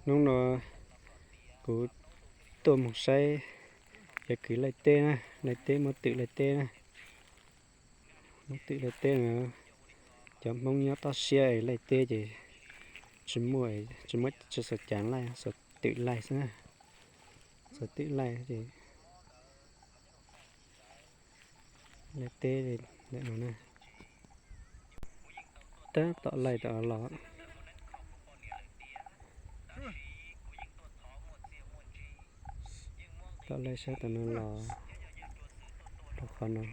Hnub no kuv tuaj mus saib cov kwv laij teb na, laij teb muab twm laij teb na. Muab twm laij teb no, cov Hmoob nyob toj siab es laij teb ces tsis muaj, tsis muaj, tsis xav cav laij, xav twm laij xwb na. Xav twm laij ces laij teb li ntawm no na. Tab tom laij tom los, tom laij sab tom no los rau qhov no.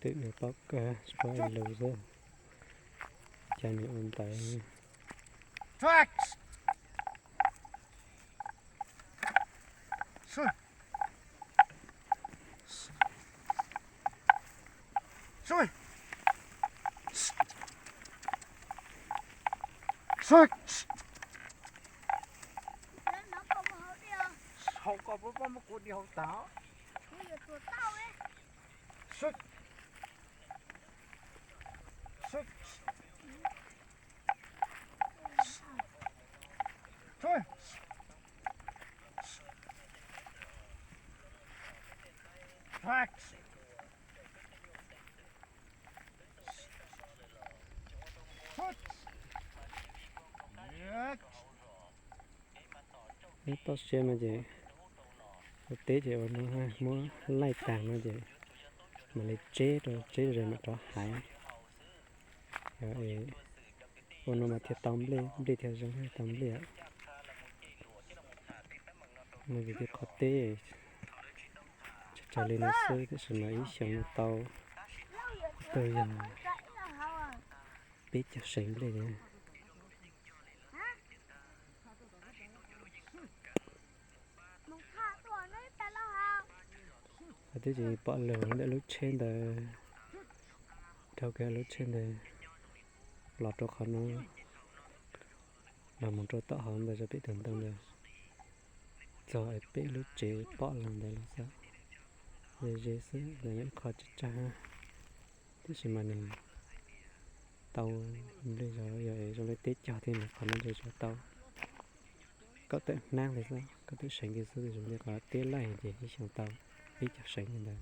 Twm no paub kawg, tsis paub lus xwb, cas nws ua ntawd. Hauv koj puas muab kuv di hauv tag? Nyob toj siab no ces ua teb ces ua no, muab laij tag no ces mam li tseb rau, tseb rau mam rov hais. Ua no mas thiaj tau nplej, nplej thiaj zoo tau nplej. No ces tej qhov teb tsawg tsawg li no xwb, tiam sis mas ib xyoos no tau tau yog peb caug seis nplej li. Twb tsis pom lawm ntawm lub tsheb ntawd, dhau kiag lub tsheb ntawd los rau qhov no, los mus rau tom hauv ntawd, rau pem tus ntoo ntawd, txog pem lub tsev pom los ntawd los xwb. Ze ze xwb ntawd, ib qho tsawg tsawg, tiam sis mas nws tau nplej zog, yog zoo li teb cog thiab nws qhov no ntshe tsuas tau kaum tawm hnab li xwb, kaum tawm seev li xwb, tiam sis qhov teb laij ces ib xyoos tau peb caug seev li ntawd,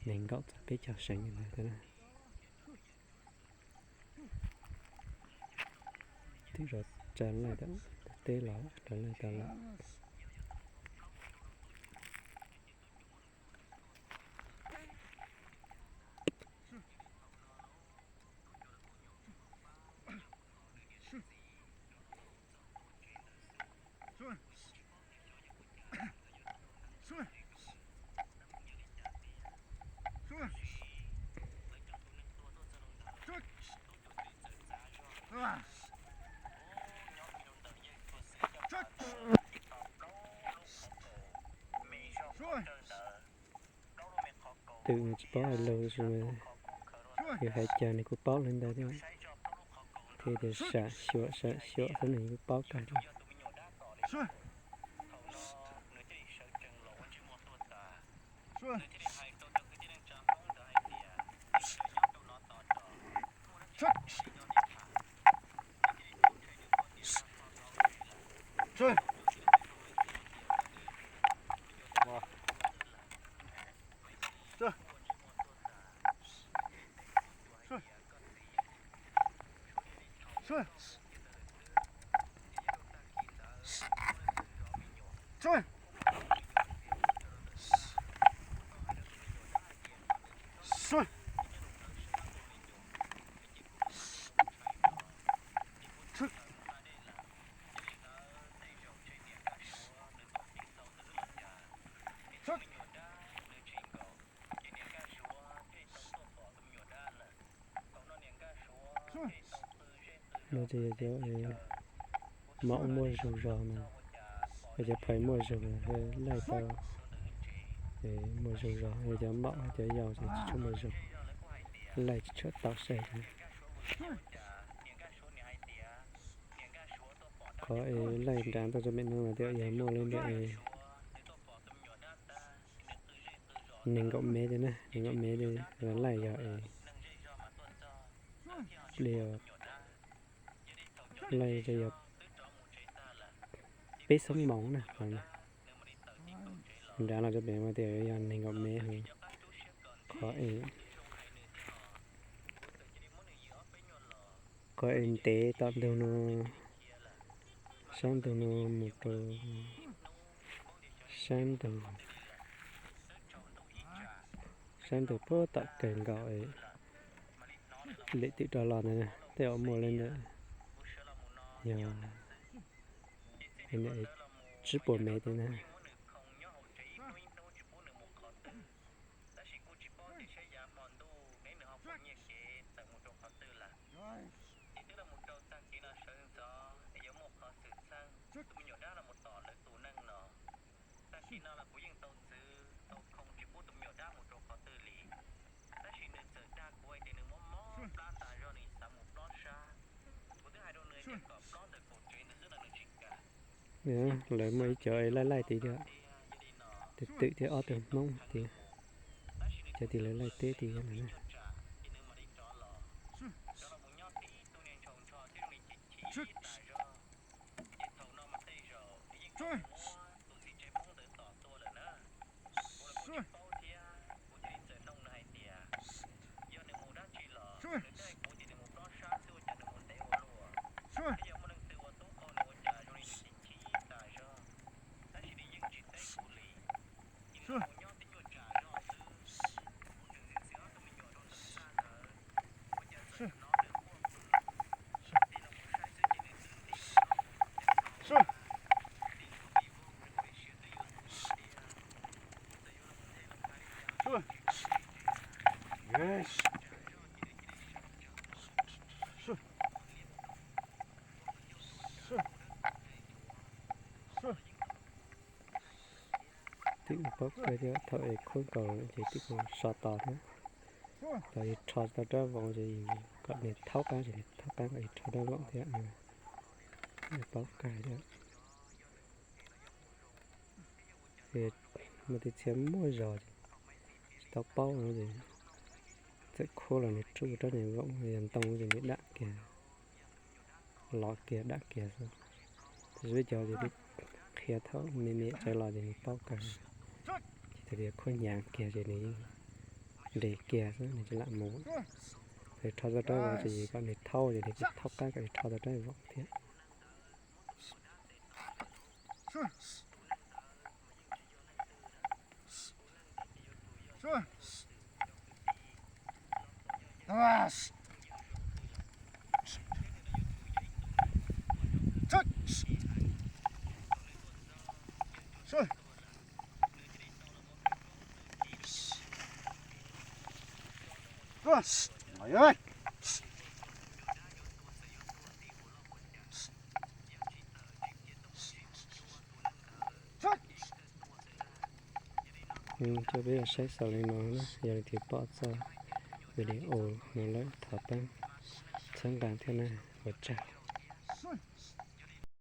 nees nkaum txog peb caug seev li ntawd thiab na. Twb zov tsa laij, teb los tsa laij tau lawm. Twm tsis paub hais lus, yus hais cas nws kuj paub li ntawd thiab. Thiaj tias sam xyuam sam xyuam xwb nws kuj paub kawg li. Ces yog cov maum muaj zug zog no, yog cov phais muaj zug, laij tau muaj zug zog, yog cov maum cov yau ces tsis tshua muaj zug, laij tsis tshua tau saib. Qhov es laij nrad tuaj tso pem no mas thiaj yog muaj li ntawm nees nkaum mev thiab na, nees nkaum mev li, laij yog es li laij yog peb xeeb moos na. Nrad los tso pem mas thiaj yog nees nkaum mev. Qhov es, qhov es ntev tom ntug no, sab ntug no mus rau sab ntug, sab ntug puag tom kawg nkaus, lem twm rov los ntawd tej zaum muaj li ntawm yog tsib puas mev thiab na. Lawv muaj ib cov es laij laij tid thiab, tus twm thiab ob tug hmoob tias, cov tias lawv laij teb tias yog lawm na. Twb paub kawg thiab, thaum es khuab nkaus ces twb so tos thiab. Thaum yus rho tau rab voom ces kom nws thaub qab, ces nws thaub qab kom yus rho rab voom thiab. Paub kawg thiab. Ces muaj tej txhia muaj zog ces tsis tau paub no ces txawm khuab los nws rub rab niag voom, yog ntoo ces nws dam kiag, lov kiag dam kiag xwb. Tab sis peb cov ces twb qhia thaum me me tsav los ces nws paub kawg. Ces thaum tias khuab hnyav kiag ces nws yeej nres kiag xwb, nws tsis lam mus. Thaum rho tau rab voom ces kom nws thaub, ces nws tsis thaub qab kom nws rho tau rab voom thiab. Coj peb saib xaus li no na, yog leej twg pom txoj video no lawm thov pab txhawb nqa thiab na, ua tsaug.